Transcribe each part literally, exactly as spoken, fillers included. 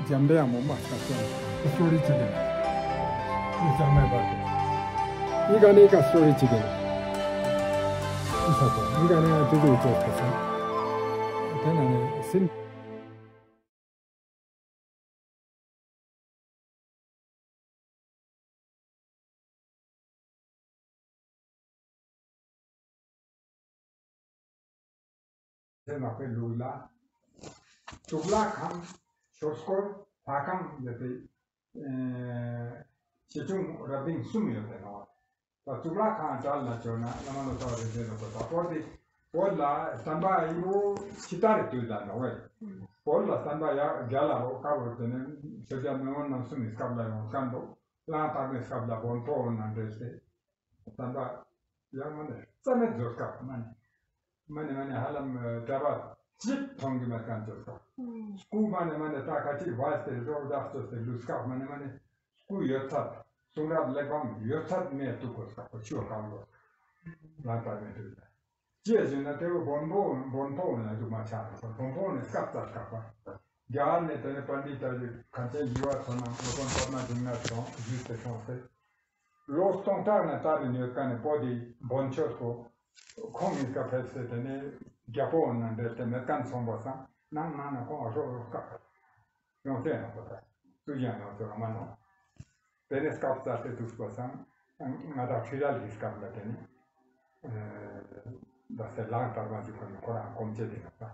ཡམ་དེ་ཡང་མོ་མ་སྐད་ཅོ་སི་ཊོ་རི་ཅིག་ཨིན། ཨི་ཅང་མེད་པར་ཏེ་ཨི་ཀ་ནེ་ཨི་ཀ་སི་ཊོ་རི་ཅིག་ཨིན། ཨི་ས་ཏོ་ཨི་ཀ་ནེ་ཡང་ཏེ་ཟུག་ཅོ་སི་ཏོ་སང་ཏེ་ན་ནེ་སིན། ཏེ་ནེ་ཕེ་ལུགས་ལ་གཙུག་ལག་ཁང་ཆོས་སྐོར་ལྷ་ཁང་ཡོད་པའི་ཨེ་ཆེ་ཆུང་རབ་བརྟན་གསུམ་ཡོད་པའི་ནང་། ད་གཙུག་ལག་ཁང་གྲལ་ལ་བྱོན་ན་བླ་མ་ལོ་ཙཱ་བ་རིན་ཆེན་རིན་པོ་ཆེ་བོད་དེ་བོད་ལ་བསྟན་པ་ཡི་བོ་ཅི་ལྟར་དུས་ལ་ནོ་བེ། བོད་ལ་བསྟན་པ་ཡ་རྒྱལ་ལ་རོ་ཀ་བོ་ཏེ་ནེ་ཆོས་རྒྱལ་མེས་དབོན་རྣམ་གསུམ་གྱི་སྐབས་ལ་ཡོང་སྐབས་དོ་གླང་དར་མའི་སྐབས་ལ་བོན་པོ་ནང་འདྲེས་ཏེ་བསྟན་པ་ཡ་མ་ནེ་རྩ་མེད་བཟོ་སྐབས་མ་ནེ། མ་ནེ་མ་ནེ་ཧ་ལམ་གྲྭ་པ་གཅིག་མཐོང་གི་མེད་ཁན་ཅོ་སྐབས། སྐུ་མ་ནེ་མ་ནེ་ད་ཁ་ཅིག་བས་ཏེ་རོ་བདག་ཅོས་ཏེ་ལུས་སྐབས་མ་ནེ་མ་ནེ་སྐུ་ཡོད་ཚད་གསུང་རབ་གླེགས་བམ་ཡོད་ཚད་མེ་ཏུ་གོ་སྐབས་པོ་ཆུ་བ་གང་གོ་ལ་ད་མེ་ཏུ་ལ་ཅི་ཟེར་ན་ཏེ་བོ་བོན་པོ་བོན་པོ་ན་དུ་མ་ཆ་བོན་པོ་ནི་སྐབས་ཙར་སྐབས་པ་རྒྱ་ནེ་ཏེ་ནེ་པཎྜི་ཏ་ཡི་ཁ་ཆེ་ཡི་བ་ཚོ་ན་ལོ་ཀོན་པདྨ་འབྱུང་གནས་སོང་ཞུས་ཏེ་སོང་སྟེ། ལོ་སྟོང་ཕྲག་ནེ་ད་རེ་ཡོད་ཁན་ནི་བོད་དི་བོན་ཆོས་པོ་ཁོང་ངི་ཀ་ཕེབས་ཏེ་ཏེ་ནེ་རྒྱལ་པོ་ནང་འབྲེལ་ཏེ་མེད་ཁན་སོང་པ་སང་ནང་ནང་ནེ་ཁོང་ཨ་ཧྲོ་ཧྲོ་སྐབས་ཡོང་ཏེ་ཡང་པ་ད་ཙུ་ཡང་ཡང་ཏེ་ར་མ་ནོ། ཏེ་ནེ་སྐབས་ཙར་ཏེ་དུག་པ་སང་ང་ད་ཁྲི་རལ་གྱི་སྐབས་ལ་ཏེ་ནེ་ཨེ་ད་སེ་གླང་དར་མ་ཞིག་ཁོ་ནི་ཁོ་རང་གོམ་ཆེ་ཏེ་ཡོད་པ།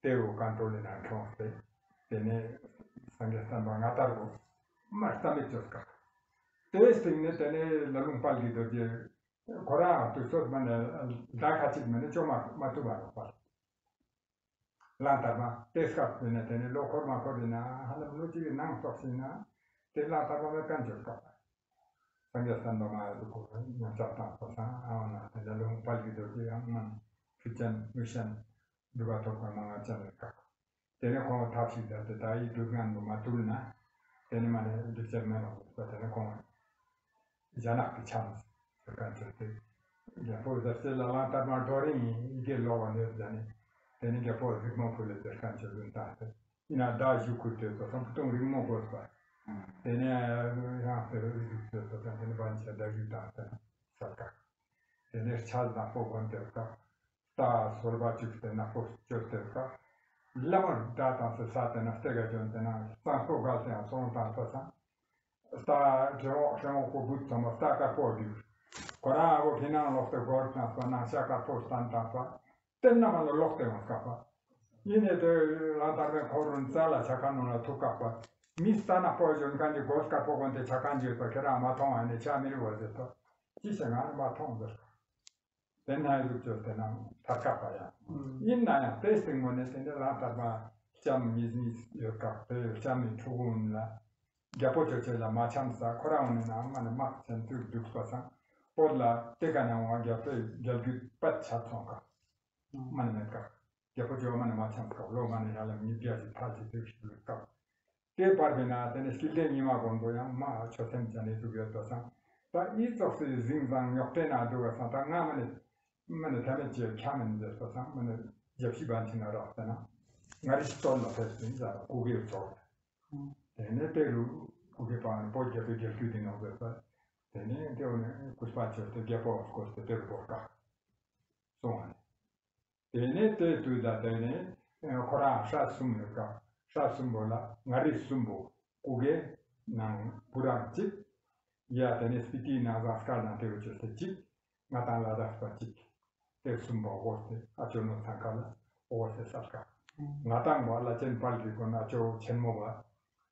ཏེ་བོ་ཀན་ཊོལ་ལི་ནང་ཁྱོངས་ཏེ་ཏེ་ནེ་སངས་རྒྱས་བསྟན་པ་སྔ་དར་བོ་མ་རྩ་མེད་ཅོས་ཀ། ཏེ་སྟིང་ནེ་ཏེ་ནེ་ལ་ལུང་དཔལ་གྱི་རྡོ་རྗེ་ཁོ་རང་དུས་ཚོད་མ་ནེ་ཟླ་ཁ་ཅིག་མ་ནེ་ཅོ་མ་མ་ཐུབ་པ་ནོ་པ། གླང་དར་མ་ཏེ་སྐབས་ཏེ་ནེ་ཏེ་ནེ་ལོ་འཁོར་མ་འཁོར་ཏེ་ན་ཧ་ལམ་ལོ་གཅིག་གི་ནང་ཙོགས་ཤིག་ན་ཏེ་གླང་དར་མ་མེད་ཁན་ཅོས་ཀ། སངས་རྒྱས་བསྟན་པ་མ་ཡ་དུ་ཁོ་ཉམས་ཆག་བཏང་པ་སང་ཨ་བ་ན་ཏེ་ལ་ལུང་དཔལ་གྱི་རྡོ་རྗེ་ཡང་མ་ནེ་ཕུད་ཅན་མི་ཤན་སྒྲུབ་པ་ཐོབ་ཁན་མང་ང་ཅན་ནི་ཀ། ཏེ་ནེ་ཁོང་ཐབས་ཤིག་མཛད་དེ་ད་ཡི་སྡུག་བསྔལ་མ་ཐུལ་ན་ཏེ་ནེ་མ་ནེ་སྡིག་ཅན་མེད་ནོ་ཟེར་ཏེ་ནེ་ཁོང་ཞྭ་ནག་གི་ཆམ་ཟེར་ཁན་ཅོས་ཏེ་རྒྱལ་པོ་ཟེར་ཏེ་ལ་ལང་དར་མ་རྡོ་རིང་ཡི་གེ་ལོག་པ་ནེ་ཟེར་ནེ་ཏེ་ནེ་རྒྱལ་པོ་གཟིགས་མོ་ཕུལ་ལེ་ཟེར་ཁན་ཅོས་ལུན་བཏང་སྟེ་ཡིན་ན་ད་ཞུ་ཁུར་ཏེ་ཏོ་སང་ཕུ་ཏུང་རིང་མོ་དགོས་པ། ཏེ་ནེ་ཡང་ཏེ་རུ་ཞུ་ཏེ་ཏོ་སང་ཏེ་ནེ་བན་ཆ་ད་ཞུ་བཏང་སྟེ་ས་ཀ། ཏེ་ནེ་ཆ་ནག་པོ་གོན་ཏེ་ཀ། རྟ་ཟོར་བ་བཅུག་སྟེ་ནག་པོ་བཅོས་ཏེ་ཀ། ལ་མོར་རྟ་དང་སེ་ས་ཏེ་ན་སྟེ་ག་བཅོན་ཏེ་ན་གཙང་པོ་གལ་ཏེ་ཡང་སོང་དང་ས་སང་། རྟ་དྲེ་འོག་ཧྲེང་འོག་པོ་བུད་ཚང་མ་རྟ་དཀར་པོ་བསྒྱུར། ཁོ་རང་ཨ་བོ་ཕི་ནང་ལོག་སྟེ་སྒོར་ཚང་པ་ནང་ཤ་དཀར་པོ་སྟན་དང་ས། ཏེ་ན་མ་ལ་ལོག་སྟེ་ཡོང་སྐབས་པ། ཡིན་ནེ་ཏེ་ལ་དར་མའི་འཁོར་རུ་རྩ་ལ་ཆ་ཁ་ནང་ལ་ཐུག་སྐབས་པ། མི་རྟ་ནག་པོ་བཅོན་ཁན་གྱི་སྒོ་དཀར་པོ་གོན་ཏེ་ཆ་ཁན་ཅིག་ཡོད་པ་ཁྱེད་རང་མ་མཐོང་བ་ནི་ཆ་མི་རུ་བ་ཟེར་ཏོ། ཅི་ཞིག་ང་མ་མཐོང་ཟེར། ཏེ་ན་ཡི་ཟུག་ཅོས་ཏེ་ན་ཐར་ཀ་པ་ཡ། ཡིན་ན་ཡང་ཏེ་སྟིང་མོ་ནེ་ཏེ་ནེ་ལ་དར་མ་ལྕམ་མི་ཟིན་ཡོད་ཀ་ཏེ་ལྕམ་མི་ཕྲུ་གུ་ལ་རྒྱལ་པོ་ཅོ་ཅེ་ལ་མ་འཆམས་ས་ཁོ་རང་ནི་ན་མ་ནེ་དམག་ཆེན་ཚུགས་དུག་པ་སང་བོད་ལ་ཏེ་ཀ་ནེ་འོང་རྒྱལ་པོའི་རྒྱལ་རྒྱུད་པད་ཆ་ཚོང་ཀ་མ་ནེ་མེད་ཀ། རྒྱལ་པོ་ཅོ་མ་ནེ་མ་འཆམས་ཀ་ལོ་མ་ནེ་ཡ་ལ་མི་བརྒྱ་ཞིག་ཕ་ཞིག་ཚུགས་ཤིག་ལུག་ཀ། ཏེ་བར་པའི་ན་ཏེ་ནེ་སྐྱིད་ལྡན་ཉི་མ་མགོན་པོ་ཡང་མ་ཆོས་སེམས་ཅན་ནི་དུག་ཡོད་པ་སང་། ད་ཨི་ཙོགས་སི་ཟིང་ཟང་ཉོག་ཏེ་ན་དུག་པ་སང་ད་ང་མ་ནེ་མ་ནེ་ཐ་མེད་ཅེ་ཁྱ་མེན་ཟེར་པ་སང་མ་ནེ་རྒྱབ་ཤི་བན་ཆི་ན་རག་ཏེ་ན་ང་རི་སྟོད་ལ་ཕེབས་ཏེ་ཟ་ཀུ་གེ་ཙོགས། ཏེ་ནེ་ཏེ་རུ་ཀུ་གེ་པ་ནི་བོད་རྒྱལ་པོའི་རྒྱལ་རྒྱུད་དེ་ནོ་ཟེར་པ། ཏེ་ནེ་ཏེ་བོ་ནེ་ཀུས་པ་ཅོས་ཏེ་རྒྱལ་པོ་བ་སྐོས་ཏེ་ཏེ་རུ་བོར་ཀ་སོང་བ་ནེ། ཏེ་ནེ་ཏེ་དུས་ད་ཏེ་ནེ་ཁོ་རང་སྲས་གསུམ་ཡོད་ཀ། སྲས་གསུམ་པོ་ལ་མངའ་རིས་གསུམ་པོ་ཀུ་གེ་ནང་བུ་རམ་གཅིག། ཡ་ཏེ་ནེ་སྤི་ཏི་ནང་ཟངས་དཀར་ནང་ཏེ་བོ་ཅོས་ཏེ་གཅིག། ང་དང་ལ་དྭགས་པ་གཅིག། ཏེ་གསུམ་པོ་འོ་ཏེ་ཨ་ཅོ་ནོ་ཚང་ཁ་ལ་འོ་ཏེ་སར་ཀ། ང་དང་བ་བླ་ཆེན་དཔལ་གྱི་མགོན་ཨ་ཅོ་ཆེན་མོ་བ།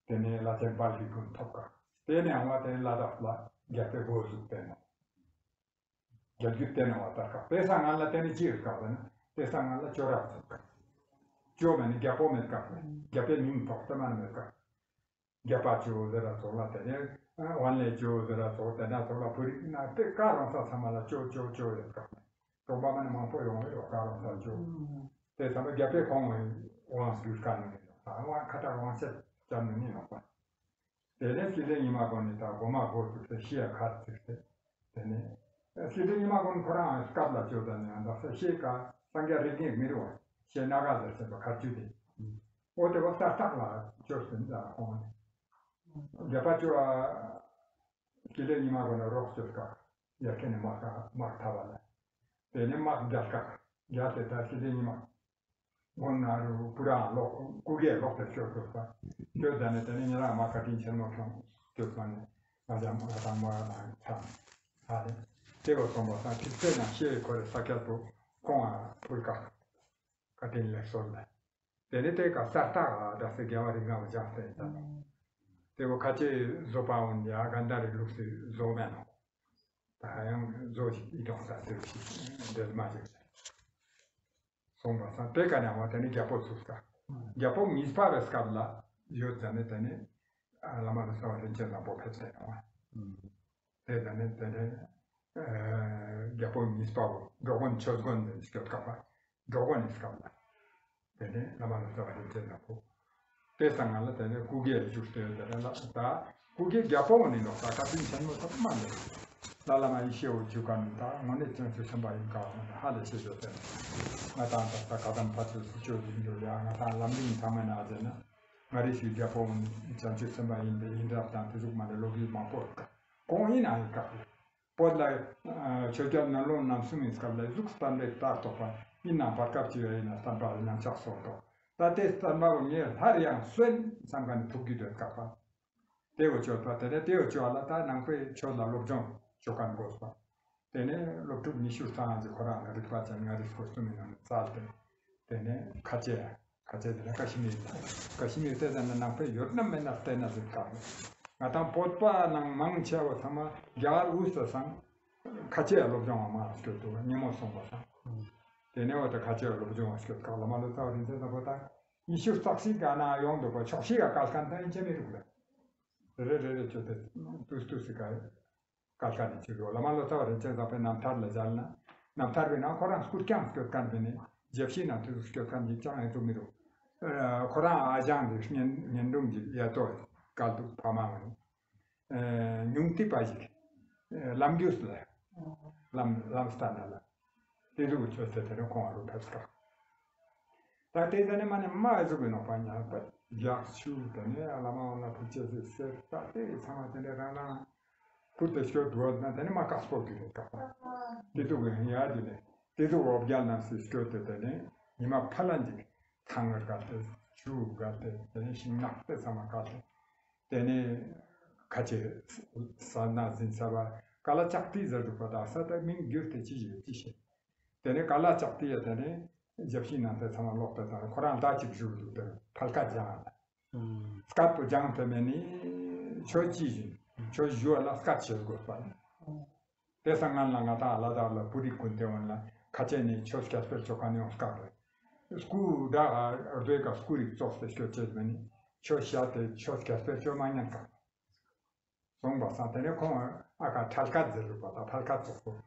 ཏེ་ནེ་བླ་ཆེན་དཔལ་གྱི་མགོན་ཐོབ་ཀ། ཏེ་ནེ་འོ་ཏེ་ལ་དྭགས་ལ་རྒྱལ་པོའི་འགོ་ཟུག་ཏེ་ནོ། རྒྱལ་རྒྱུད་ཏེ་ནེ་བ་དར་ཀ། ཏེ་སང་སྔ་ལ་ཏེ་ནེ་ཅི་ཡོད་ཀ་བ་ན། ཏེ་སང་སྔ་ལ་ཅོ་རབ་ཟེར་ཀ། ཅོ་མ་ནེ་རྒྱལ་པོ་མེད་ཀ། རྒྱལ་པོའི་མིང་ཐོགས་ཏེ་མ་ནེ་མེད་ཀ། རྒྱལ་པོ་ཅོ་ཟེར་ར་ཙོགས་ལ་ཏེ་ནེ་ཝན་ལེ་ཅོ་ཟེར་ར་ཙོགས་ཏེ་ན་ཙོགས་ལ་བོད་རིགས་ན་ཏེ་ཀ་རང་ས་ཚང་མ་ལ་ཅོ་ཅོ་ཅོ་ཡོད་ཀ། གྲོང་པ་མ་ནེ་མང་པོ་ཡོང་ཡོད་ཀ་རང་ས་ཅོ། ཏེ་ཚང་མ་རྒྱལ་པོའི་ཁོང་དབང་སྒྱུར་ཀ་ནི་ཡོད་ཀ། དབང་ཁ་ཏ་དབང་ཆེད་ཅམ་ནི་ནོག་པ། ཏེ་ནེ་སྐྱིད་ལྡན་ཉི་མ་མགོན་ནི་ད་སྒོ་མ་སྒོ་བཙུགས་ཏེ་ཤི་ཡ་ཁ་བཙུགས་ཏེ། ཏེ་ནེ་སྐྱིད་ལྡན་ཉི་མ་མགོན་ཁོ་རང་སྐབས་ལ་ཅོ་ད་ནེ་ཡང་ད་ཤེས་ཀ་སངས་རྒྱས་རིགས་ངེས་མི་རུ་བ་ཤེས་ན་ག་ཟེར་ཟེར་པ་ཁ་བཅུ་དེ། འོ་དེ་བོ་ས་སྟག་ལ་བཅོས་ཟིན་ད་ཁོང་། བརྒྱ་པ་བཅོ་བ་ཀི་ལེ་ཉི་མ་གོ་ན་རོགས་བཅོས་ཀ་ཡར་ཁེ་ནི་མར་ཁ་མར་ཐ་བ་ལ། དེ་ནས་མར་རྒྱལ་ཁ་རྒྱལ་ཏེ་ད་ཀི་ལེ་ཉི་མ། སྔོན་ན་རུ་པུ་ར་ལོག་སྐུ་གེ་ལོག་ཏེ་སྐྱོད་དགོས་པ། སྐྱོད་ད་ནས་དེ་ནས་ཉེ་རང་མ་བཀའ་དྲིན་ཆེན་མོ་ཁྱོང་སྐྱོད་པ་ནས་ང་ཅག་ང་དང་མ་དང་ཆ་ཨ་ལེ། དེ་བོ་སོང་བ་སང་ཁྲིད་ཚེ་ན་ཤེས་ཁོ་རེ་ས་ཁྱད་པོ་ཁོང་ཨ་ཕུལ་ཀ་བཀའ་དྲིན་ལེགས་སོ་ལེ། དེ་ནས་དེ་ཀ་ས་སྟག་ཨ་དག་ས་རྒྱལ་བ་རིགས་ལྔ་བ་སྦྱངས་ཏེ་ཡིན་ད་ནོ། དེ་བོ་ཁ་ཆེ་བཟོ་པ་འོན་ཡ་ག་འདྲ་རེ་ལུགས་སི་བཟོ་མེད་ནོ། ད་ཡང་བཟོ་ཞིག་ཡིད་འོང་ས་ཟེར་ཞིག་འདྲེས་མ་ཞིག་ལེ། སོང་བ་སང་དེ་ཀ་ནས་འོ་དེ་ནས་རྒྱལ་པོ་ཚུགས་ས། རྒྱལ་པོ་གཉིས་པ་བའི་སྐབས་ལ་ཡོད་ཙ་ནས་དེ་ནས་བླ་མ་ལོ་ཙཱ་བ་རིན་ཆེན་བཟང་པོ་ཕེབས་ཏེ་ཡོང་བ། དེ་ཙ་ནས་དེ་ནས་རྒྱལ་པོ་གཉིས་པ་བོ་འགྲོ་མགོན་ཆོས་མགོན་ནས་སྐྱོད་སྐབས་པ། འགྲོ་མགོན་ནས་སྐབས་ལ། དེ་ནས་བླ་མ་ལོ་ཙཱ་བ་རིན་ཆེན་བཟང་པོ། དེ་སང་ང་ལ་དེ་ནས་སྐུ་སྒེར་བཞུགས་ཏེ་ཡོད་དེ་ལ་ད་སྐུ་སྒེར་རྒྱལ་པོ་ནི་ནོག་ད་བཀའ་དྲིན་ཆེན་མོ་ཐོབ་མ་ནི། ལ་བླ་མ་ཡེ་ཤེས་འོད་ཆུ་ཀ་ནི་ད་དངོས་གནས་བྱང་ཆུབ་སེམས་དཔའ་ཡིན་ཀ་ཧ་ལས་ཤེས་ཡོད་དེ། ང་དང་ད་ད་བཀའ་གདམས་ཕ་ཚུལ་སུ་ཆོས་ཡིན་འགྲོ་ཡ་ང་དང་ལམ་རིམ་ཚང་མ་ན་ཟེར་ན། ང་རེ་ཞིག་རྒྱལ་པོ་བྱང་ཆུབ་སེམས་དཔའ་ཡིན་པས་ཡིན་རབས་དང་དེ་ཟུག་མ་ནི་ལོ་རྒྱུས་མང་པོ་ཡོད་ཀ་ཁོང་ཡིན་ན་ཡིན་ཀ་བོད་ལ་ཆོས་རྒྱལ་ནང་ལོ་རྣམ་གསུམ་ཡིན་སྐབས་ལ་གཟུགས་བསྟན་པའི་ལྟར་རྟོགས་པ་ཡིན་ན་བར་སྐབས་ཅི་ཡ་ཡིན་ན་བསྟན་པ་ལ་ཉམས་ཆག་སོང་ཏོ། ད་དེ་བསྟན་པ་བོ་ངས་སླར་ཡང་གསོན་བསམ་མཁན་ཐུག་གི་འདོད་སྐབས་པ། དེ་བོ་ཆོས་པ་དེ་ནས་དེ་བོ་ཆོས་ལ་ད་ནང་པའི་ཆོས་ལ་སློབ་སྦྱོང་ཆོས་མཁན་དགོས་པ། དེ་ནས་སློབ་ཕྲུག་ཉི་ཤུ་ཙམ་ཞིག་ཁོ་རང་ལ་རིག་པ་ཅན་ང་རིག་སྐོར་གསུམ་མི་ནང་ནས་བཙལ་ཏེ། དེ་ནས་ཁ་ཆེ། ཁ་ཆེ་དེ་ན་ཀ་ཤི་མིར་ལ། ཀ་ཤི་མིར་དེ་ཙམ་ན་ནང་པའི་ཡོད་ན་མེད་ན་བལྟས་ན་ཟིན་ཀ་ང་དང་བོད་པ་ནང་མང་ཆེ་བ་ཚང་མ་རྒྱ་གར་དབུས་སུ་སང་ཁ་ཆེ་སློབ་སྦྱོང་བ་མ་སྐྱོད་དུ་ཉེ་མོ་སོང་བ་སང་། དེ་ནས་བ་ད་ཁ་ཆེ་སློབ་སྦྱོང་བ་སྐྱོད་ཀ་བླ་མ་ལོ་ཙཱ་བ་རིན་ཆེན་བཟང་པོ་དང་ཉི་ཤུ་རྩ་གཅིག་ག་ན་ཡོང་འདུག་པ་ཆོག་ཤེས་ཀ་སྐལ་མཁན་དང་ཡིན་ཆེ་མི་རུག་ལ། རེ་རེ་རེ་ཆོད་དེ་ཏུས་ཏུས་སི་ཀ་སྐལ་མཁན་ནི་ཆོས་རོ་བླ་མ་ལོ་ཙཱ་བ་རིན་ཆེན་བཟང་པོའི་རྣམ་ཐར་ལ་མཇལ་ན། རྣམ་ཐར་བའི་ནང་ཁོ་རང་སྐུ་རྐྱང་སྐྱོད་མཁན་བས་ནི་རྒྱབ་ཤིག་ན་དུས་སྐྱོད་མཁན་ཡིག་ཅང་ཡང་འདུག་མི་རུག་ཁོ་རང་ཨ་ཞང་གི་གཉེན་གཉེན་དྲུང་གི་ཡ་ཏོ་སྐལ་འདུག་ཕ་མ་ངོ་ནི། ཨེ་ཉུང་ཏི་པ་ཞིག་ཨེ་ལམ་རྒྱུས་ལ། ལམ་ལམ་སྟན་ན་ལ། དེ་ཟུག་གི་ཆོས་ཚེ་དེ་ནས་ཁོང་རུ་ཕེབས་ཀ་ད་དེ་ཟ་ནས་མ་ནས་མ་ཨེ་ཟུག་གི་ནོག་པ་ཉག་པ་རྒྱག་ཆུ་དེ་ནས་བླ་མ་འོ་ན་ཕུ་ཅེ་ཟེར་ཟེར་ད་དེ་ཚང་མ་དེ་ནས་རང་རང་ཕུར་དེ་སྐྱོད་འགྲོ་ན་དེ་ནས་མ་དཀགས་པོ་གི་རེད་ཀ་པ། དེ་ཟུག་གི་ཡ་དེ་ནས་དེ་ཟུག་འོ་བརྒྱལ་ན་སི་སྐྱོད་དེ་དེ་ནས་ཉི་མ་ཕ་ལ་འཇིག་ཐང་ངར་ག་ཏེ་ཆུ་ག་ཏེ་དེ་ནས་ཤིང་ནགས་ཏེ་ཚང་མ་ག་ཏེ། དེ་ནས་ཁ་ཆེ་ས་ན་ཟིན་ས་བ་ཀ་ལ་ལྕགས་ཏི་ཟེར་འདུག་པ་དག་ས་ཏེ་མིང་བསྒྱུར་ཏེ་ཅི་ཞིག་ཅི་ཤེས། དེ་ནས་ཀ་ལ་ལྕགས་ཏི་ཡ་དེ་ནས་རྒྱབ་ཤིང་ནང་ཏེ་ཚང་མ་ལོག་ཏེ་དང་ཁོ་རང་ཟླ་གཅིག་བཞུགས་འདུག་ཏེ་ཕལ་སྐད་སྦྱངས་ལ། སྐད་པོ་སྦྱངས་ཏེ་མེད་ནི་ཆོས་ཅི་ཞིག་ཆོས་ཞུ་བ་ལ་སྐད་ཆེ་དགོས་པ། དེ་སང་སྔན་ལ་ང་དང་ལ་དྭགས་ལ་བོད་རིགས་ཀུན་ཏེ་འོན་ལ་ཁ་ཆེ་ནས་ཆོས་སྐད་སྤེལ་ཆོ་ག་ནས་ཡོང་སྐབས་རེད། སྐུ་དགྲ་རྡོའི་ཀ་སྐུ་རིགས་ཙོགས་ཏེ་སྐྱོད་ཅེས་མེད་ནི་ཆོས་བཤད་དེ་ཆོས་སྐད་སྤེལ་ཆོ་མ་ཉན་ཀ་སོང་བ་སང་དེ་ནས་ཁོང་ཨ་ཀ་ཁྲལ་སྐད་ཟེར་རུ་བ་དང་ཕལ་སྐད་ཙོགས་པོ།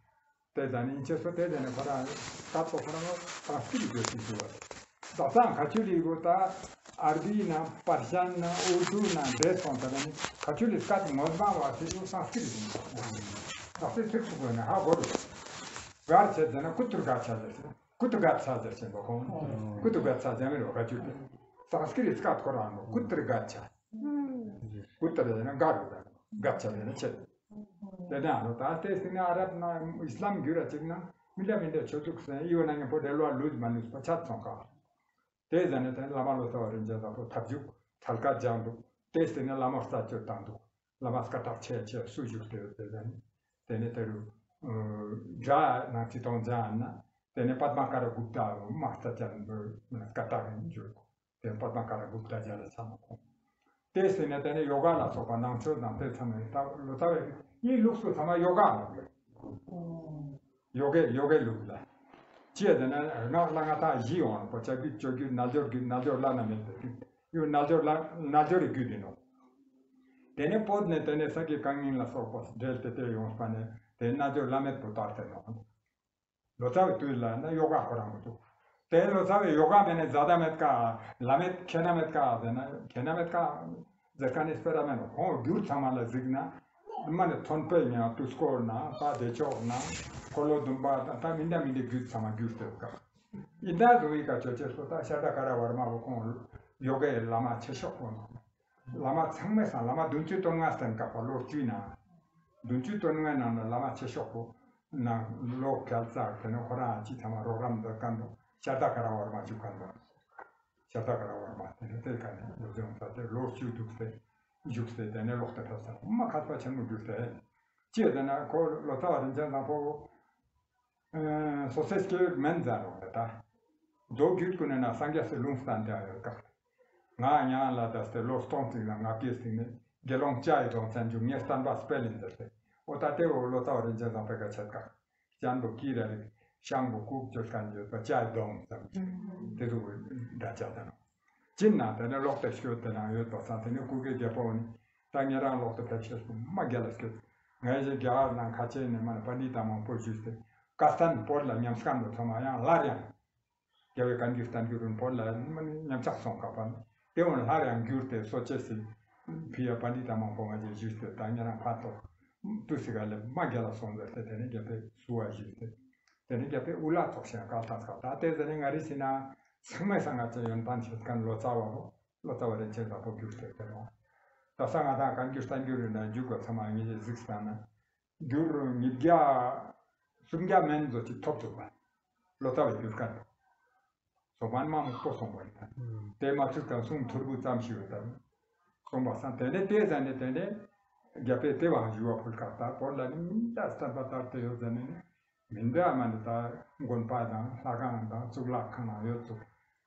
དེ་ད་ནི་ཁྱེད་ཚོ་དེ་དེ་ནས་ཁོ་རང་ད་ཚོ་ཁོ་རང་ཚང་སྐྱིད་དགོས་ཞིག་ཞུ་བ་རེད། ད་ཚང་ཁ་ཆུ་ལི་གོ་ད་ཨར་བི་ན་པར་ཤན་ན་ཨུར་དུ་ན་འདྲེས་སོང་ད་ནི་ཁ་ཆུ་ལི་སྐད་ངོ་མ་བ་ཞིག་ཡོད་ཚང་སྐྱིད་ཞིག་ད་ཚེ་ཚིག་སུ་དགོས་ན་ཧ་གོ་རུ་གར་ཆེ་ཟེར་ན་ཀུ་ཏུར་ག་ཆ་ཟེར་ཟེར་ཀུ་ཏུ་ག་ཚ་ཟེར་ཟེར་བ་ཁོང་ཀུ་ཏུ་ག་ཚ་ཟེར་མི་རོ་ཁ་ཆུ་ལི་ཚང་སྐྱིད་ལི་སྐད་ཁོ་རང་ནོ་ཀུ་ཏུར་ག་ཆ། ཀུ་ཏུ་རེ་ན་ག་རུ་ར་ག་ཆ་རེ་ན་ཆེ། དེ་དང་ལོ་ད་ལྟའི་སྟེང་ན་ཨ་རབ་ན་ཨིས་ལམ་གྱུར་ར་ཅིག་ན་མི་འདྲ་མི་འདྲ་ཆོས་ལུགས་སེ་ཨི་བོ་ན་ངས་པོ་འབྲེལ་བ་ལུས་མ་ལུས་པ་ཆ་ཚང་ཀ། དེ་ཟ་ནས་དེ་བླ་མ་ལོ་ཙཱ་བ་རིན་ཆེན་བཟང་པོ་ཐབས་ཇུས་ཐལ་ཀ་སྦྱངས་འདུག་དེ་སྟེང་ན་བླ་མ་རྩ་གཅོད་བཏང་འདུག་བླ་མ་སྐད་གྲགས་ཆེ་ཆེ་སུ་བཞུགས་ཏེ་ཡོད་དེ་ཟ་ནས་དེ་ནས་དེ་རུ་དགྲ་ནང་ཅི་གཏོང་སྦྱངས་ན་དེ་ནས་པདྨ་ཀ་ར་གུཔྟ་མ་རྩ་ཅན་སྐད་གྲགས་ཡིན་འཇུག་དེ་པདྨ་ཀ་ར་གུཔྟ་རྒྱལ་ལ་ཚང་མ་ཁོང་། དེ་ཟེར་ནས་དེ་ནས་ཡོ་ག་ལ་སོགས་པ་ནང་ཆོས་དང་དེ་ཚང་མས་ད་ལོ་ཙཱ་བའི་ཡིན་ལུགས་སུ་ཚང་མ་ཡོ་ག་ལ་ཡོ་གའི་ཡོ་གའི་ལུགས་ལ། ཅི་ཡ་དེ་ན་སྔགས་ལ་ང་ད་བཞི་ཡོང་བ་བྱ་རྒྱུད་སྤྱོད་རྒྱུད་རྣལ་འབྱོར་རྒྱུད་རྣལ་འབྱོར་བླ་ན་མེད་པའི་རྒྱུད་ཡོད་རྣལ་འབྱོར་ལ་རྣལ་འབྱོར་རི་རྒྱུད་ཡིན་ནོ། དེ་ནས་བོད་ནས་དེ་ནས་ས་དགེ་བཀའ་རྙིང་ལ་སོགས་པ་འབྲེལ་ཏེ་དེ་ཡོངས་པ་ནས་དེ་རྣལ་འབྱོར་བླ་མེད་པོ་དར་ཏེ་ནོ། ལོ་ཙཱ་བའི་དུས་ལ་ན་ཡོ་ག་ཁོ་རང་གོ་འདུག་དེ་ལོ་ཙཱ་བའི་ཡོ་ག་མེད་ནས་ཛ་དྲག་མེད་ཀ་བླ་མེད་ཁྱད་ན་མེད་ཀ་ཟེར་ན་ཁྱད་ན་མེད་ཀ་ཟེར་ཀ་ནི་སྤེ་ར་མེད་ནོ། ཁོང་བསྒྱུར་ཚང་མ་ལ་གཟིགས་ན་མ་ནི་ཐོན་དཔེ་ཡང་དུས་འཁོར་ན་ད་བདེ་མཆོག་ན་འཁོར་ལོ་སྡོམ་པ་ད་མི་འདྲ་མི་འདྲ་བསྒྱུར་ཚང་མ་བསྒྱུར་ཏེ་ཀ་ཡིན་ད་རུ་ཡི་ཀ་ཆོས་ཅེས་སོ་ད་ཤ་ད་ཀ་ར་བར་མ་བོ་ཁོང་ ཡོ་གའི་བླ་མ་ཆེ་ཤོས་པོ་ནོག། བླ་མ་ཚང་མའི་སང་བླ་མ་བདུན་ཅུ་དོན་ལྔ་བསྟེན་ཀ་པ་ལོ་བཅུའི་ནང་། བདུན་ཅུ་དོན་ལྔའི་ནང་ནེ་བླ་མ་ཆེ་ཤོས་པོ་ནང་ལོ་གྱལ་ཙ་ཏེ་ནེ་ཁོ་རང་ཅི་ཚང་མ་རོགས་རམ་མཛད་ཁན་པོ་ཤར་དྷ་ཀ་ར་ཝར་མ་ཞུ་ཁན་པོ། ཤར་དྷ་ཀ་ར་ཝར་མ་ཏེ་ནེ་ཏེ་ཀ་ནེ་ལོ་ཟེར་ས་ཏེ་ལོ་བཅུ་དུག་སྟེ་བཞུགས་ཏེ་ཏེ་ནེ་ལོག་སྟེ་ཕེབས་ས་མ་མཁས་པ་ཆེན་མོ་གྱུར་ཏེ། ཅི་ཡ་ཏེ་ན་ཁོ་ལོ་ཙཱ་བ་རིན་ཆེན་བཟང་པོ་སོ་སོའི་སྐྱེ་བོའི་མན་ཛད་ནོག་ལེ་ད། མདོ་རྒྱུད་ཀུན་ནི་ནང་སངས་རྒྱས་སི་ལུང་བསྟན་ཏེ་ཡོད་ཀ། ང་མྱ་ངན་ལས་འདས་ཏེ་ལོ་སྟོང་ཙིག་དང་ལྔ་བརྒྱའི་སྟིང་ནེ་དགེ་སློང་བྱ་ཡི་སྡོང་ཅན་བྱུང་ངས་བསྟན་པ་སྤེལ་ཡིན་ཟེར་ཏེ། འོ་ད་ཏེ་བོ་ལོ་ཙཱ་བ་རིན་ཆེན་བཟང་པོའི་ཀ་ཆད་ཀ། སྤྱན་པོ་ཀི་ར་རིག། ཤངས་པོ་ལྐུགས་བཅོས་ཁན་ཡོད་པ་བྱ་ཡི་སྡོང་ཙམ། ཏེ་ཟུག་གི་འདྲ་ཆགས་ཏེ་ནོག། ཅི་ན་ཏེ་ནེ་ལོག་སྟེ་སྐྱོད་དེ་ནང་ཡོད་པ་སང་ཏེ་ནེ་གུ་གེ་རྒྱལ་པོ་ནི་ད་ཉེ་རང་ལོག་སྟེ་ཕེབས་ཤེས་པོ་མ་རྒྱལ་ལ་སྐྱོད། ངའི་ཞེ་རྒྱ་གར་ནང་ཁ་ཆེ་ནེ་མ་ནེ་པཎྜི་ཏ་མང་པོ་བཞུགས་ཏེ་ཀ་སྟན་བོད་ལ་ཉམས་སྐམ་པོ་ཚང་མ་ཡང་སླར་ཡང་རྒྱལ་བའི་བཀའ་འགྱུར་བསྟན་འགྱུར་རུ་བོད་ལ་མ་ནེ་ཉམས་ཆག་སོང་ཀ་པ་ནི་ཏེ་བོ་སླར་ཡང་བསྒྱུར་ཏེ་གསོ་ཅེས་སི་ཕི་ཡ་པཎྜི་ཏ་མང་པོ་ང་ཞེ་བཞུགས་ཏེ་ད་ཉེ་རང་ཕ་ཏོ་ཏུ་སི་ག་ལེ་མ་རྒྱལ་ལ་སོང་ཟེར་ཏེ་ཏེ་ནེ་རྒྱལ་པོའི་བསུ་བ་ཞུས་ཏེ། ཏེ་ནེ་རྒྱལ་པོའི་དབུ་བླ་ཚོགས་ཤིང་བཀའ་བཏང་ཀ་ད་ཏེ་ཟེར་ནེ་ང་རི་སི་ན་ཚང་མའི་སང་ང་ཅི་ཡོན་ཏན་ཆེ་ཁན་ལོ་ཙཱ་བ་བོ་ལོ་ཙཱ་བ་རིན་ཆེན་བཟང་པོ་གྱུར་ཏེ་ཏེ་ནོག། ད་ས་ང་དང་བཀའ་འགྱུར་བསྟན་འགྱུར་རི་ན་འཇུག་པ་ཚང་མ་ངེ་ཞེ་གཟིགས་ས་ན་འགྱུར་ཉིས་བརྒྱ་སུམ་བརྒྱ་མན་ཙོགས་ཅིག་ཐོབ་ཐུབ་པ། ལོ་ཙཱ་བའི་འགྱུར་ཁན་སོ་པན་མ་མང་པོ་སོང་བ་ཡིན། ཏེ་མ་ཚུགས་ཀ་གསུང་ཐོར་བུ་ཙམ་ཞིག་ཡོད་དམ། སོང་བ་སང་ཏེ་ནེ་ཏེ་ཟ་ནེ་ཏེ་ནེ་རྒྱལ་པོའི་ཏེ་བའང་ཞུ་བ་ཕུལ་ཀ་ད་བོད་ལ་ནི་མི་འདྲ་བསྟན་པ་དར་ཏེ་ཡོད་ཟ་ནེ་ནི་མི་འདྲ་མ་ནེ་ད་དགོན་པ་དང་ལྷ་ཁང་དང་གཙུག་ལག་ཁང་ནང་ཡོད་ཚུགས།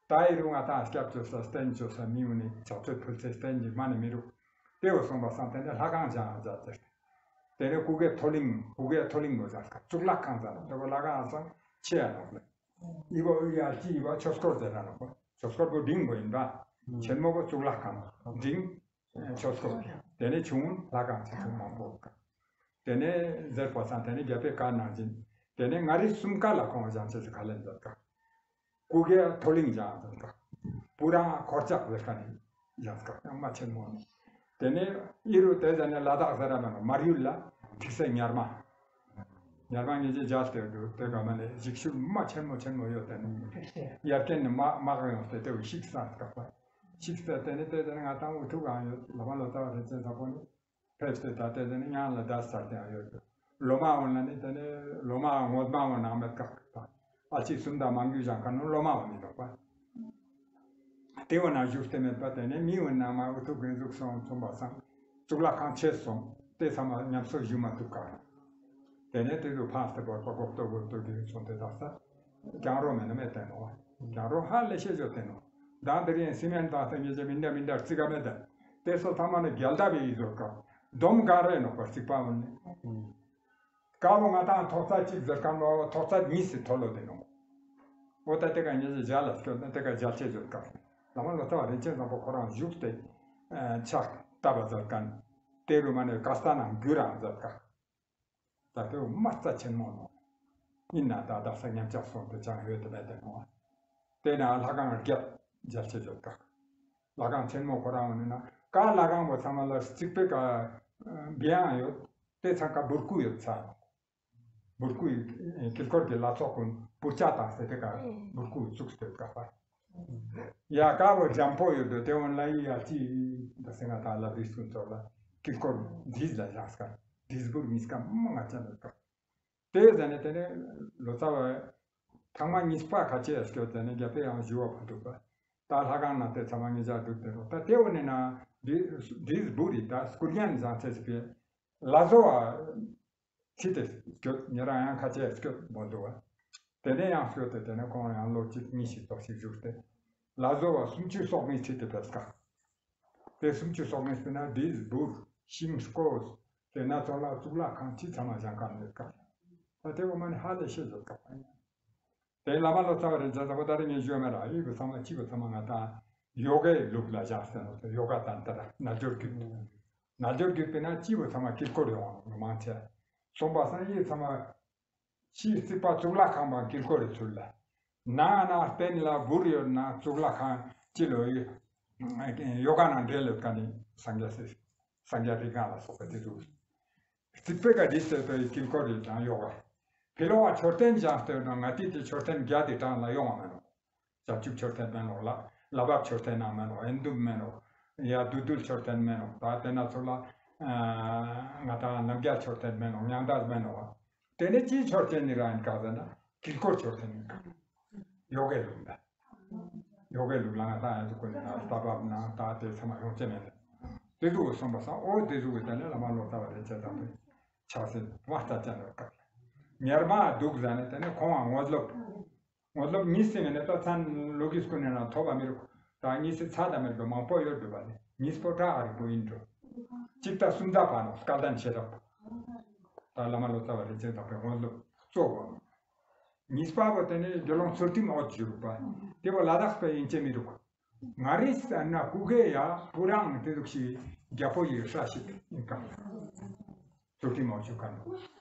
ད་ཨི་རུ་ང་དང་སྐྱབས་བཅོལ་ས་རྟེན་བཅོལ་ས་མི་ཡོང་ནི་ཕྱག་མཆོད་ཕུལ་སའི་རྟེན་གྱི་མ་ནེ་མི་རུག། ཏེ་བོ་སོང་བ་སང་ཏེ་ནེ་ལྷ་ཁང་བཞེངས་མཛད་ཟེར་ཏེ། ཏེ་ནེ་གུ་གེ་མཐོ་གླིང་གུ་གེ་མཐོ་གླིང་བོ་བཞེངས་ཀ་གཙུག་ལག་ཁང་ཟེར་ནོག་ཏེ་བོ་ལྷ་ཁང་སང་ཆེ་ཡ་ནོག་ལེ། ཨི་བོ་ཨི་ཡ་ཅི་ཨི་བོ་ཆོས་འཁོར་ཟེར་ན་ནོག་པ། ཆོས་འཁོར་བོ་འབྲིང་བོ་ཡིན་པ། ཆེན་མོ་བོ་གཙུག་ལག་ཁང་། འབྲིང་ཆོས་འཁོར། ཏེ་ནེ་ཆུང་ལྷ་ཁང་ཆེ་ཆུང་མང་པོ། ཏེ་ནེ་ཟེར་བ་སང་ཏེ་ནེ་རྒྱལ་པོའི་བཀའ་གནང་བཞིན། ཏེ་ནེ་མངའ་རིས་གསུམ་ཀ་ལ་ཁོང་བཞེངས་ཅེས་སི་ཁས་ལེན་མཛད་ཀ། གུ་གེ་མཐོ་གླིང་བཞེངས་ཟེར་ཀ། པུ་ར་འཁོར་ལྕགས་ཟེར་ཀ་ནི་བཞེངས་ཀ་ཡང་མ་ཆེན་མོ་ནི། ཏེ་ནེ་ཨི་རུ་ཏེ་ཟ་ནེ་ལ་དྭགས་ཟེར་ར་མ་ནོག་མར་ཡུལ་ལ་ཐིག་སེ་ཉར་མ། ཉར་མ་ངེ་ཅི་མཇལ་ཏེ་འདུག་ཏེ་ག་མ་ནེ་ཞིག་ཤུལ་མ་ཆེན་མོ་ཆེན་མོ་ཡོད་ཏེ་ནི། ཡར་རྒྱན་ནི་མ་མ་ག་ཡོང་སྟེ་ཏེ་བོ་ཤིག་ས་ཀ་པ། ཤིག་ས་ཏེ་ནེ་ཏེ་ཟ་ནེ་ང་དང་འུ་ཐུག་གང་ཡོད་ལ་མ་ལོ་ཙཱ་བ་རིན་ཆེན་བཟང་པོ་ནི། ཕེབས་ཏེ་ད་ཏེ་ནེ་མྱ་ངན་ལས་འདས་ཚར་ཏེ་ཡང་ཡོད། ལོ་མ་འོ་ན་ནི་ཏེ་ནེ་ལོ་མ་ངོ་མ་འོ་ན་མེད་ཀ། ཨ་ཅེ་གསུམ་དང་མང་རྒྱུ་བཞེངས་ཁན་ནི་ལོ་མ་འོ་ནི་ལོག་པ། ཏེ་འོ་ན་བཞུགས་ཏེ་མེད་པ་ཏེ་ནེ་མི་འོ་ན་མ་འུ་ཐུག་གིན་ཟུག་སོང་སོང་བ་སང་གཙུག་ལག་ཁང་ཆེ་སོང་ཏེ་ཚང་མ་ཉམས་གསོ་ཞུ་མ་ཐུབ་ཀ། ཏེ་ནེ་ཏེ་ཚོ་ཕངས་ཏེ་བོར་པ་གོག་ཏོ་གོག་ཏོ་གི་སོང་ཏེ་དག་ས། གྱང་རོ་མེད་ན་མེད་ཏེ་ནོག། གྱང་རོ་ཧ་ལས་ཤེས་བརྗོད་ཏེ་ནོག། མདང་དེ་རིང་སི་མེན་བཏང་སྟེ་ངེ་ཅི་མི་འདྲ་མི་འདྲ་རྩིག་ག་མེད་ད། ཏེ་སོ་ཚང་མ་ནི་རྒྱལ་དབང་པོའི་ཡིད་བཟོ་ཀ། སྡོམ་ག་རེ་ནོག་པ་རྩིག་པ་འོ་ནི། ཀ་བོ་ང་དང་ཐོག་ཚད་གཅིག་ཟེར་ཁན་བོ་ཐོག་ཚད་གཉིས་སི་མཐོ་ལོ་ཏེ་ནོག། འོ་ད་ཏེ་ཀ་ངེ་ཅི་མཇལ་ལ་སྐྱོད་ན་ཏེ་ཀ་མཇལ་ཆེ་བརྗོད་ཀ། བླ་མ་ལོ་ཙཱ་བ་རིན་ཆེན་བཟང་པོ་ཁོ་རང་བཞུགས་ཏེ་ཕྱག་བཏབ་པ་མཛད་ཁན། ཏེ་རུ་མ་ནེ་ཀ་སྟན་ནང་གུ་རང་མཛད་ཀ། ད་ཏེ་བོ་མ་རྩ་ཆེན་མོ་ནོག། ཨིན་ན་ད་དག་ས་ཉམས་ཆག་སོང་སྟེ་ཅང་ཡོད་དེ་མེད་དེ་ནོག། ཏེ་ན་ལྷ་ཁང་བརྒྱད་མཇལ་ཆེ་བརྗོད་ཀ། ལྷ་ཁང་ཆེན་མོ་ཁོ་རང་འོ་ནི་ན་ཀ་ལྷ་ཁང་བོ་ཚང་མ་ལ་རྩིག་པའི་ཀ་བེའང་ཡོད། ཏེ་ཚང་ཀ་འབུར་སྐུ་ཡོད་ས་ནོག། འབུར་སྐུ་ཡི་དཀྱིལ་འཁོར་གྱི་ལྷ་ཚོགས་ཀུན་འབུར་ཆ་བཏང་སྟེ་ཏེ་ཀ་འབུར་སྐུ་བཙུགས་ཏེ་ཡོད་ཀ་པ། ཡ་ཀ་བོ་འཇམ་པོ་ཡོད་དོ་ཏེ་འོ་ན་ཡ་ཅི་ད་སེ་ང་དང་ལ་བི་སུན་ཚོགས་ལ་དཀྱིལ་འཁོར་རྡིས་ལ་བཞག་ས་རྡིས་འབུར་གཉིས་ཀ་མ་ང་ཅན་ཡོད་ཀ། ཏེ་ཟ་ནེ་ཏེ་ནེ་ལོ་ཙཱ་བ་ཐང་མ་གཉིས་པ་ཁ་ཆེ་ཡ་སྐྱོད་ཟ་ནེ་རྒྱལ་པོའི་ཡང་ཞུ་བ་ཕུལ་འདུག་པ། ད་ལྷ་ཁང་ནང་ཏེ་ཚང་མ་ངེ་ཅག་འདུག་ཏེ་ནོག། ད་ཏེ་འོ་ནི་ན་རྡིས་འབུར་རི་ད་སྐུ་བརྙན་བཟང་ཆེ་ཟིག་པའི་ལ་བཟོ་བ་ཁྲིད་དེ་སྐྱོད་ཉེ་རང་ཡང་ཁ་ཆེ་སྐྱོད་མོ་འདུག་བ། ཏེ་ནེ་ཡང་སྐྱོད་དེ་ཏེ་ནེ་ཁོང་ཡང་ལོ་གཅིག་གཉིས་ཤིག་ཙོགས་ཤིག་བཞུགས་ཏེ་ལ་བཟོ་བ་སུམ་ཅུ་སོ་གཉིས་ཁྲིད་དེ་ཕེབས་ཀ། ཏེ་སུམ་ཅུ་སོ་གཉིས་པོའི་ནང་རྡིས་འབུར་ཤིང་སྐོས་ཏེ་ན་ཚོགས་ལ་གཙུག་ལག་ཁང་ཅི་ཚང་མ་བཞེངས་ཀ་མེད་ཀ། ད་ཏེ་བོ་མ་ནི་ཧ་ལས་ཤེས་བརྗོད་ཀ་པ་ཡིན། ཏེ་བླ་མ་ལོ་ཙཱ་བ་རིན་ཆེན་བཟང་པོ་ད་རེ་ངས་ཞུ་བ་མེད་ར་ཨི་བོ་ཚང་མ་ཅི་བོ་ཚང་མ་ང་དང་ཡོ་གའི་ལུགས་ལ་བཞག་ཟེར་ནོག། ཡོ་ག་དང་ཏ་ར་རྣལ་འབྱོར་རྒྱུད། རྣལ་འབྱོར་རྒྱུད་པའི་ནང་ཅི་བོ་ཚང་མ་དཀྱིལ་འཁོར་ཡོང་བ་མང་ཆེ། སོང་པ་སང་ཨི་ཚང་མ་ཕྱིའི་རྩིག་པ་གཙུག་ལག་ཁང་པ་དཀྱིལ་འཁོར་རེ་ཚུལ་ལ། ནང་ན་སྟེང་ལ་འབུར་ཡོད་ན་གཙུག་ལག་ཁང་ཅི་ལོ་ཡོད། ཡོ་ག་ནང་འབྲེལ་ཡོད་ཀ་ནི་སངས་རྒྱས་སི་སངས་རྒྱས་རིགས་ལྔ་ལ་སོགས་པ་དེ་ཚོ། རྩིག་པའི་ཀ་རྡིས་ཏེ་ཡོད་པའི་དཀྱིལ་འཁོར་རེ་དང་ཡོ་ག། ཕི་ལོགས་ལ་མཆོད་རྟེན་བཞེངས་ཏེ་ཡོད་ན་ང་ཏི་དེ་མཆོད་རྟེན་བརྒྱ་དེ་གྲངས་ལ་ཡོང་བ་མེད་ནོག། བྱང་ཆུབ་མཆོད་རྟེན་མེན་ནོག་ལ། ལྷ་བབས་མཆོད་རྟེན་ནང་མེན་ནོག། ཨེན་དུབ་མེན་ནོག། ཡ་བདུད་འདུལ་མཆོད་རྟེན་མེན་ནོག། ད་དེ་ན་ཚོགས་ལ་ང་ཏང་རྣམ་རྒྱལ་མཆོད་རྟེན་མེན་ནོག། མྱང་འདས་མེན་ནོག། དེ་ནས་ཅིའི་མཆོད་རྟེན་ནི་རང་ཡིན་ག་ཟེར་ན་དཀྱིལ་འཁོར་མཆོད་རྟེན་ཡིན་ག། ཡོ་གའི་ལུགས་ལ། ཡོ་གའི་ལུགས་ལ་ང་ཏང་ཡང་དུ་ཀུན་ན་རྟ་བབས་ན་ད་དེ་ཚང་མ་ཡོང་ཅེས་མེད། དེ་ཟུག་གི་སོང་པ་སང་འོ་དེ་ཟུག་གི་དེ་ནས་བླ་མ་ལོ་ཙཱ་བ་རིན་ཆེན་བཟང་པོས་ཕྱག་སེ་མ་ལྟ་ཅན་ལ་བཀག། ཉེར་མ་འདུག་ཟེར་ནས་དེ་ནས་ཁོང་ང་ངོ་ལོག། ངོ་ལོག་གཉིས་སེ་ངེ་ནས་ད་ཚན་ལོ་གིས་ཀུན་ནས་ན་ཐོབ་པ་མི་རུག། ད་གཉིས་སེ་ཚ་ད་མེད་པ་མང་པོ་ཡོད་འགྲོ་བ་ནི་གཉིས་པོ་ད་ཨ་རིག་པོ་ཡིན་འགྲོ། གཅིག་ད་སུམ་མདའ་པ་ནོག། སྐལ་ལྡན་ཤེས་རབ། ད་བླ་མ་ལོ་ཙཱ་བ་རིན་ཆེན་བཟང་པོའི་ངོ་ལོག་གཙོ་བོ། གཉིས་པ་བོ་དེ་ནི་དགེ་སློང་ཚུལ་ཁྲིམས་འོད་བཞུགས་པ། དེ་བོ་ལ་དྭགས་པའི་ཡིན་ཅེས་མི་རུག། ང་རིས་ན་ཀུ་གེ་ཡ་པུ་རང་དེ་ཟུག་ཞིག་རྒྱལ་པོ་ཡི་སྲས་ཞིག་ཡིན་ག། ཚུལ་ཁྲིམས་འོད་བཞུགས་ག་ནོག།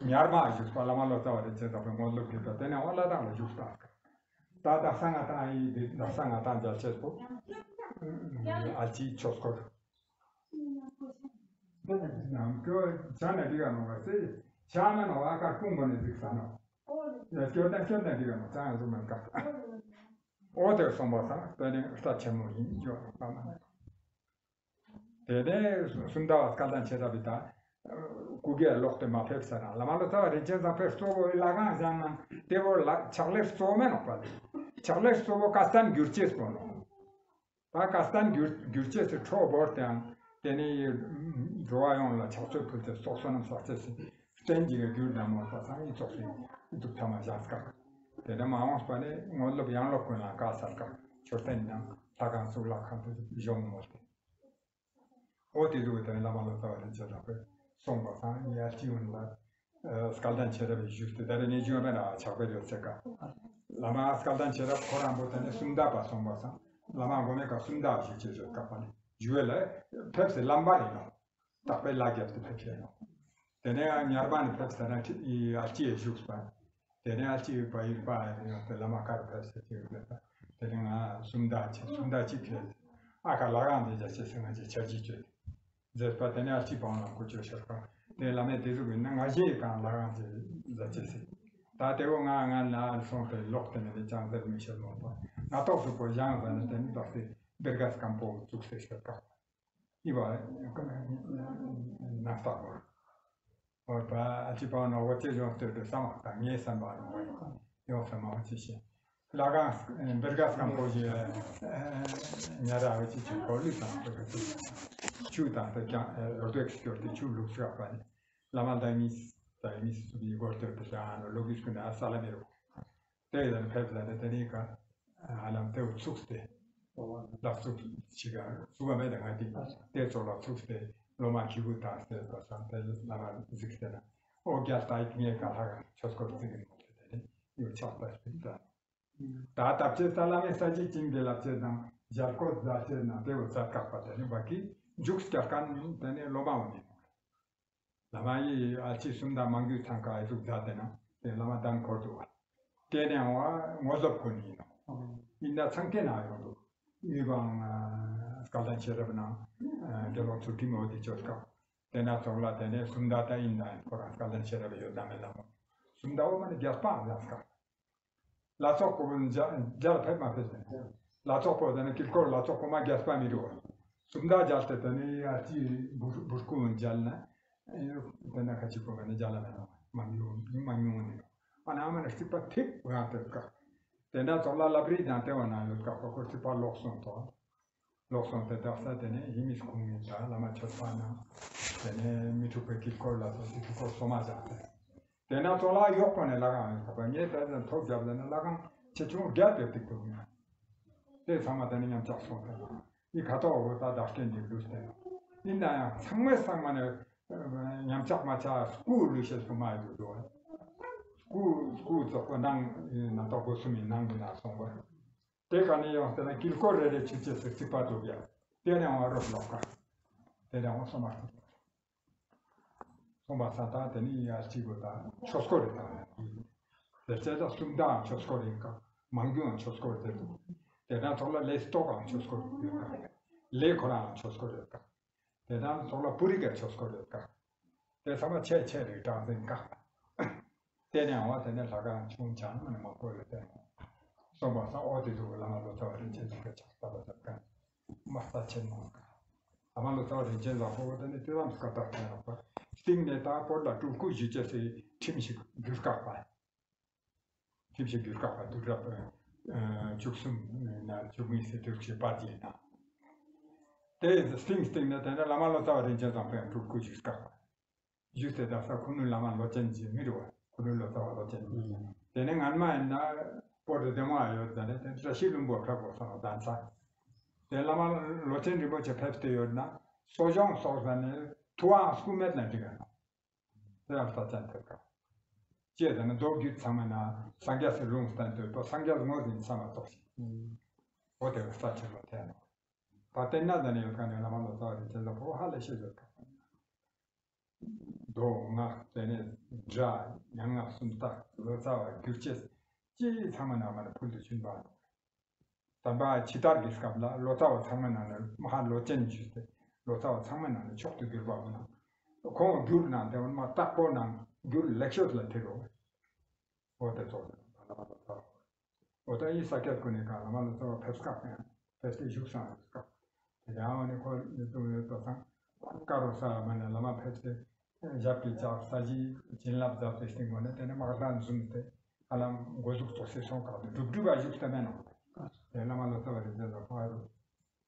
ཉེར་མ་བཞུགས་པ་བླ་མ་ལོ་ཙཱ་བ་རིན་ཆེན་བཟང་པོའི་ངོ་ལོག་གི་ད་དེ་ནས་འོ་ལ་དྭགས་ལ་བཞུགས་ས། ད་དག་ས་ང་ཏང་ཡི་དེ་དག་ས་ང་ཏང་མཇལ་ཆེས་པོ། ཨ་ཅེའི་ཆོས་འཁོར། ནམ་ཀྱོ་ཆ་ན་འདི་ག་ནོ་བ་སེ། ཆ་ན་ནོ་བ་ཀར་ཀུང་གོ་ནས་གཟིགས་ས་ནོ། ཡ་སྐྱོ་ད་སྐྱོ་ད་འདི་ག་ནོ་ཅང་ཡང་ཟུག་མེད་ཀ། འོ་དེ་སོང་པ་སང་དེ་ནས་རྩ་ཆེན་མོ་ཡིན་ཅོ་པ་མ། དེ་ནས་སུམ་མདའ་བ་སྐལ་ལྡན་ཤེས་རབ་བི་ད། ཀུ་གེ་ལོག་སྟེ་མ་ཕེབས་ས་ན་བླ་མ་ལོ་ཙཱ་བ་རིན་ཆེན་བཟང་པོའི་གཙོ་བོ་ལྷ་ཁང་བཞེངས་ན་དེ་བོ་ལ་ཕྱག་ལས་གཙོ་བོ་མེན་ནོག་པ་ལེ། ཕྱག་ལས་གཙོ་བོ་བཀའ་བསྟན་བསྒྱུར་ཅེས་པོ་ནོག། ད་བཀའ་བསྟན་བསྒྱུར་བསྒྱུར་ཅེས་སི་ཁྲོ་བོར་ཏེའང་དེ་ནས་འགྲོ་བ་ཡོངས་ལ་ཕྱག་མཆོད་ཕུལ་ཏེ་ཚོགས་བསོད་ནམས་བསགས་ཅེས་སི་རྟེན་གྱི་རྒྱུར་ན་མོ་ད་སང་ཡི་ཚོགས་སི་ཡི་ཐུགས་ཐ་མ་བཞག་སྐབས། དེ་ནས་མ་འོངས་པ་ནས་དངོས་སློབ་ཡང་སློབ་ཀུན་ལ་བཀའ་སྩལ་སྐབས་མཆོད་རྟེན་ནང་ལྷ་ཁང་གཙུག་ལག་ཁང་དུ་བཞེངས་མོ་སྟེ། འོ་དེ་ཟུག་གི་དོན་བླ་མ་ལོ་ཙཱ་བ་རིན་ཆེན་བཟང་པོས་གསུངས་པ་སང་ཡ་ཅི་ཡོན་ལ་སྐལ་ལྡན་ཤེས་རབ་བཞུགས་ཏེ་ད་རེ་ངས་ཞུ་བ་ན་ཕྱག་དཔེ་ཡོད་ཚད་ཀ། བླ་མ་སྐལ་ལྡན་ཤེས་རབ་ཁོ་རང་པོ་དེ་ནས་སུམ་མདའ་པ་སོང་པ་སང་བླ་མ་མགོ་མའི་ཀ་སུམ་མདའ་བཞུགས་ཅེས་ཡོད་ཀ་པ་ནི་ཞུ་བ་ལ་ཕེབས་སེ་ལམ་པ་ཡིན་ནོ། རྟག་པའི་ལ་རྒྱབ་ཏུ་ཕེབས་ཤེས་ནོ། དེ་ནས་ཉར་མ་ནི་ཕེབས་ས་ན་ཁྲི་ཨ་ལྕེ་བཞུགས་པ། དེ་ནས་ཨ་ལྕེ་བ་ཡིག་པ་ཡོང་སྟེ་བླ་མ་ཀར་ཕེབས་སེ་ཅིག་ཡོད་པ། དེ་ནས་ང་སུམ་མདའ་ཅིག་སུམ་མདའ་ཅིག་ཕེབས། ཨ་ཀ་ལ་གང་དེ་རྒྱ་ཆེ་སེ་ང་ཅིག་ཆ་ཅིག་བཅོས། མཛད་པ་དེ་ནས་ཨ་ལྕེ་བ་ལ་ཀུ་ཅོ་ཤར་པ། དེ་བླ་མས་དེ་ཟུག་ཡིན་ན་ང་ཞེས་གང་ལ་གང་ཅིག་རྒྱ་ཆེ་སེ། ད་དེ་བོ་ང་ང་ན་སོང་སྟེ་ལོག་སྟེ་ནས་ཅང་ཟེར་མི་ཤེས་མོ་པ། ང་ཏོག་ཟུག་པོ་བཞེངས་པ་ནི་དེ་ནི་ཏོག་སེ་བེར་ཀ་སྐམ་པོ་བཙུགས་སེ་ཤར་པ། ཨི་བ་ན་སྟག་བོར། བོར་བ་ཨ་ཅི་པའོ་ནོ་བོ་ཅེ་ཡོང་སྟེ་དུ་སམ་བ་ཏང་ངེ་སམ་བ་ནོ་བོ་ཡོང་སམ་བ་ཅི་ཤེས། ལ་གང་བེར་ཀ་སྐམ་པོ་ཞིག་ཉ་ར་བ་ཅི་ཅི་གོ་ལི་སམ་བ་ཅི་ཆུ་དང་དུ་ཀྱང་རོ་ཏེག་སྐྱོར་ཏེ་ཆུ་ལུག་ཆུ་ཨ་པ་ནི་བླ་མ་ད་མིས་ད་མིས་སུ་བི་གོར་ཏེ་དུ་ཀྱང་ལོ་གིས་ཀུན་ཨ་ས་ལ་མི་རུ། དེ་ཡང་ཕེབས་ལ་ནི་དེ་ནི་ཀ་ཨ་ལམ་དེ་བོ་ཚུགས་ཏེ་ལག་ཚུགས་ཤིག་ག་ཚུགས་པ་མེད་ད་ང་དེ་དེ་ཚོ་ལ་ཚུགས་ཏེ་སློབ་མ་ཁྱི་གུ་དང་སྟེ་དོ་སང་དེ་ལ་མ་གཟིགས་ཏེ་ན་ཨོ་རྒྱལ་ལྟ་ཡིག་ངེ་ག་ལྷ་ཆོས་སྐོར་ཚིག་གི་ནོ་དེ་ནི་ཡོ་ཆགས་པ་ཞིག་ད་ད་ད་བཅས་ས་ལ་མེ་ས་གཅིག་ཅིང་དེ་ལ་བཅས་དང་ཞལ་བཀོད་མཛད་ཅེས་ན་དེ་བོ་མཛད་དཀག་པ་དེ་ནི་བ་ཀི་འཇུག་སྐྱར་ཁན་དེ་ནི་སློབ་མ་འོ་ནི། བླ་མ་ཡི་ཨ་ལྕེ་སུམ་མདའ་མང་རྒྱུ་ཚང་ཀ་ཨི་ཟུག་མཛད་དེ་ན་དེ་བླ་མ་གདན་ཁོར་འདུག་བ། དེ་ནས་འོ་ངོ་ལོག་ཁོ་ནི་ཡིན་ནོ། ཡིན་ན་ཚང་ཀེ་ན་ཡོང་འདུག། ཡུལ་བང་སྐལ་ལྡན་ཤེས་རབ་ནང་དགེ་སློང་ཚུལ་ཁྲིམས་འོ་དེ་ཅོས་ཀ། དེ་ན་ཚོགས་ལ་དེ་ནས་སུམ་མདའ་ད་ཡིན་ན་ཁོ་རང་སྐལ་ལྡན་ཤེས་རབ་ཡོད་ད་མེད་ལ་མོ། སུམ་མདའ་འོ་མ་ནི་རྒྱལ་པ་ཡང་སྐལ། ལ་ཚོགས་པོ་མཇལ་ཕེབས་མ་ཕེབས་ཟེར། ལ་ཚོགས་པོ་དེ་ནི་དཀྱིལ་འཁོར་ལ་ཚོགས་པོ་མ་རྒྱས་པ་མི་རུ། སུམ་མདའ་མཇལ་ཏེ་དེ་ནི་ཡ་ཅི་འབུར་འབུར་སྐུ་མཇལ་ན། དེ་ན་ཁ་ཅིག་པོ་ག་ནི་མཇལ་ལ་མེད་ནོ། མ་མྱོང་མ་མྱོང་ནི། ཨ་ན་མ་ན་རྩིག་པ་ཐིག་ང་ཐེབས་ཀ། དེ་འདྲ་ཚོགས་ལ་ལབ་རི་དང་དེ་བ་ན་ཡོད་ཀ་ཁོ་ཁོ་རྩིག་པ་ལོག་སོང་དོ། ལོག་སོང་སྟེ་དག་ས་དེ་ནས་ཡིད་མི་ཁུངས་མི་ད་བླ་མ་མཆོད་པ་ན། དེ་ནས་མི་འཁྲུགས་པའི་དཀྱིལ་འཁོར་ལ་སོགས་ཀྱི་དཀྱིལ་འཁོར་སོ་མ་བཞག་སྟེ། དེ་ན་ཚོགས་ལ་གཡོག་པོ་ནས་ལ་གང་ཡོད་ཀ་པ་ངས་ད་ཚོགས་རྒྱབ་ལ་ན་ལ་གང་ཆེ་ཆུང་བརྒྱད་དེ་ཏིག་ཏུ་ཡིན། དེ་ཚང་མ་དེ་ནས་ཉམས་ཆག་སོང་སྟེ། ཡི་ཁ་ཐོག་འོ་ད་བདག་རྐྱེན་གྱི་ལུས་ཏེ། ཡིན་ན་ཡང་ཚང་མས་ཚང་མ་ནས་ཉམས་ཆག་མ་ཆག་སྐུ་ལུས་ཤེས་སུ་མ་ཡོད་དོ། སྐུ་སྐུ་ཙོགས་པ་ནང་ན་ཐོག་སྒོ་གསུམ་མི་ནང་གི་ན་སོང་བ། དེ་ཀ་ནས་ཡོང་སྟེ་ན་དཀྱིལ་འཁོར་རེ་རེ་ཆུ་ཆེ་སུ་རྩིག་པ་དུ་བརྒྱབ། དེ་ནས་འོང་རོབ་ལོག་ཀ། དེ་ནས་འོང་སོ་མ་རྩིག་པ། སོ་མ་ས་ད་དེ་ནི་ཡ་ཅི་གོ་ད་ཆོས་སྐོར་རེ་ད། དེ་ཚེ་ད་སུམ་མདའ་ཆོས་སྐོར་ཡིན་ཀ། མང་རྒྱུའང་ཆོས་སྐོར་རེ་འདུག། དེ་ན་ཚོགས་ལ་ལས་ལྟོ་གང་ཆོས་སྐོར་ཡོད་ཀ། ལས་ཁོ་རང་ཆོས་སྐོར་ཡོད་ཀ། དེ་དང་ཚོགས་ལ་པུ་རི་ཀ་ཆོས་སྐོར་ཡོད་ཀ། དེ་ཚང་མ་ཆེ་ཆེ་རེ་གྲངས་འཛིན་ཀ། དེ་ནས་འོ་དེ་ནས་ལྷ་ཁང་ཆུང་ཆུང་མ་ནི་མང་པོ་ཡོད་དེ། སོང་བ་སང་འོ་དེ་ཚོ་བླ་མ་ལོ་ཙཱ་བ་རིན་ཆེན་ཚང་ཀ་ཕྱག་བཏབ་པ་ཙམ་ཀ་མ་རྩ་ཆེན་མོ་ཀ། བླ་མ་ལོ་ཙཱ་བ་རིན་ཆེན་བཟང་པོ་བོ་དེ་ནི་དུས་རབས་སྐབས་དག་ཐོན་ཡོད་པ། སྟིང་ནེ་ད་བོད་ལ་སྤྲུལ་སྐུ་ཞུ་ཅེས་སི་ཁྲིམས་ཤིག་བསྒྱུར་བཀག་པ། ཁྲིམས་ཤིག་བསྒྱུར་བཀག་པ་དུས་རབས་ཨ་བཅུ་གསུམ་ན་བཅུ་གཉིས་སི་དུས་ཤིག་པ་ཅིག་ན། དེ་སྟིང་སྟིང་ནེ་དེ་ནེ་བླ་མ་ལོ་ཙཱ་བ་རིན་ཆེན་བཟང་པོའང་སྤྲུལ་སྐུ་ཞུས་བཀག་པ། ཞུས་ཏེ་ད་ས་ཁོ་ནུ་བླ་མ་ལོ་ཅན་ཅིག་མི་རུ་བ། ཁོ་ནུ་ལོ་ཙཱ་བ་ལོ་ཅན་ཅིག་དེ་ནེ་སྔན་མ་ཡིན་ན་བོད་དུ་བདེ་མོ་ཡོད་ཟ་ནེ་དེ་བཀྲ་ཤིས་ལྷུན་པོ་ཕེབས་པོ་སང་གདན་ས། དེ་བླ་མ་ལོ་ཅན་རིན་པོ་ཆེ་ཕེབས་ཏེ་ཡོད་ན་གསོ་སྦྱོང་སོགས་ཟ་ནེ་ཐུ་བའང་སྐུ་མེད་ན་འགྲིག་ག་ནོག་དེ་ཡང་རྩ་ཅན་ཐེབས་ཀ། ཅི་ཟེར་ན་མདོ་རྒྱུད་ཚང་མ་ན་སངས་རྒྱས་སི་ལུང་བསྟན་ཏེ་ཡོད་པ་སངས་རྒྱས་ངོས་ཟིན་ས་མ་གཏོགས་ཤིག་འོ་དེ་བོ་རྩ་ཆེན་པོ་ཐལ་ནོག་ད་དེ་ན་ཟ་ནེ་ཡོད་ཀ་ནེ་བླ་མ་ལོ་ཙཱ་བ་རིན་ཆེན་བཟང་པོ་ཧ་ལས་ཤེས་ཡོད་ཀ། མདོ་སྔགས་དེ་ནེ་སྒྲ་སྙན་ངག་སུམ་རྟགས་ལོ་ཙཱ་བ་བསྒྱུར་ཅེས་ཅི་ཚང་མ་ན་མ་ནེ་ཕུལ་དུ་ཕྱིན་པ། དམ་པ་ཕྱི་དར་གྱི་སྐབས་ལ་ལོ་ཙཱ་བ་ཚང་མའི་ནང་ནེ་མ་ཧ་ལོ་ཅན་ཞུས་ཏེ་ལོ་ཙཱ་བ་ཚང་མའི་ནང་ནེ་མཆོག་ཏུ་གྱུར་པ་བོ་ན། ཁོང་བསྒྱུར་ནང་དེ་བོ་མ་བརྟག་པོ་ནང་བསྒྱུར་ལེགས་ཤོས་ལ་ཐེ་རོ། འོ་དེ་ཚོགས་ལ་ལ་ལ་ལ། འོ་ད་ཡི་ས་སྐྱ་ཀུན་ནི་ཀ་བླ་མ་ལོ་ཙཱ་བ་ཕེབས་སྐབས་ཡང་ཕེབས་ཏེ་བཞུགས་སང་ཡོད་སྐབས། དེ་ཡང་འོ་ནི་ཁོ་ནི་ཏུ་ཡོད་པ་སང་། ཀ་རོ་ས་མ་ནེ་བླ་མ་ཕེབས་ཏེ་ཞབས་ཀྱི་བཅགས་ས་གཞི་བྱིན་རླབས་ཟབ་ཏེ་སྟེང་འོ་ནེ་དེ་ནེ་མག་ལན་བཟུང་སྟེ་ཧ་ལམ་འགོ་འཛུགས་ཚོགས་སེ་སོང་ཀ་དུ་སྒྲུབ་སྒྲུབ་པ་བཞུགས་ཏེ་མེད་ནོག་དེ་བླ་མ་ལོ་ཙཱ་བ་རིན་ཆེན་ལ་ཕ་རུ་